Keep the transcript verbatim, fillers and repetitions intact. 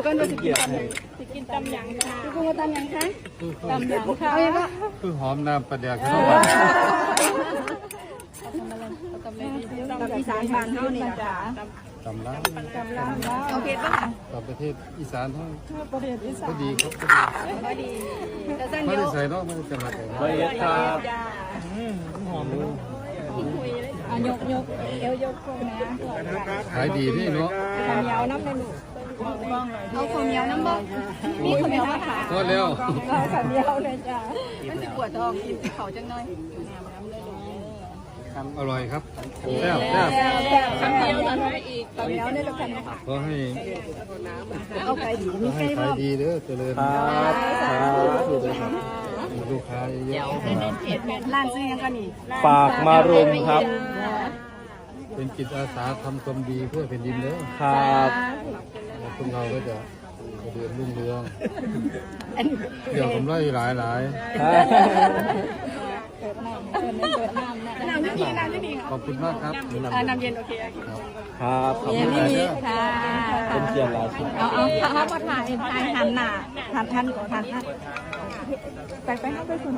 ก็รู้สึกกินตำหยัง สิกินตำหยังค่ะ พี่กุ้งว่าตำหยังคะ ตำหยังค่ะ เอาอย่างก็ คือหอมน้ำปลาแดก ตำอีสานบ้านเฮานี่แหละจ้ะ ตำลาว เอาเผ็ดป่ะคะ ตำประเทศอีสานเฮา ประเทศอีสา ก็ น ดีครับก็ดี แต่สั้น ไม่ เดียว ได้ใส่เนาะไม่ได้จังหวัดไหนเนาะ ละเอียดครับ อ่ะยกยกเอวยกพวกนี้ ขายดีนี่เนาะ ข้าวเหนียวน้ำในลูก เอาข้าวเหนียวน้ำบ่มีข้าวเหนียวมาขาย พอแล้ว ข้าวเหนียวเลยจ้ะ มันสิปวดท้องกินเขาจังหน่อย อร่อยครับแซ่บแซ่บ คำเดียวเท่านั้นอีก ข้าวเหนียวนี่เราคัน ขอให้ เอาไปดีมี ให้ ใคร ขาย บ้าง ดีเด้อเจริญ ครับ ลูกค้าเยอะ ร้านซื้อยังก็นี่ ปากมารุมครับ เป็นจิตอาสาทำความดีเพื่อแผ่นดินเด้อ ครับ แล้วพวกเราก็จะเจริญรุ่งเรืองเดี๋ยวผมไล่หลายหลาย น้ำที่น้ำที่นี่ ขอบคุณมากครับ อ่าน้ำเย็นโอเคโอเค ครับขอบ เย็ คุ น ณ ที่ หลาย นี่ เด้อ ค่ะ เป็นเกียรติหลายครับ เอาเอาเอามาถ่ายถ่ายหันหน้าหันทันก่อนทันทันไปไปเข้าไปคุณ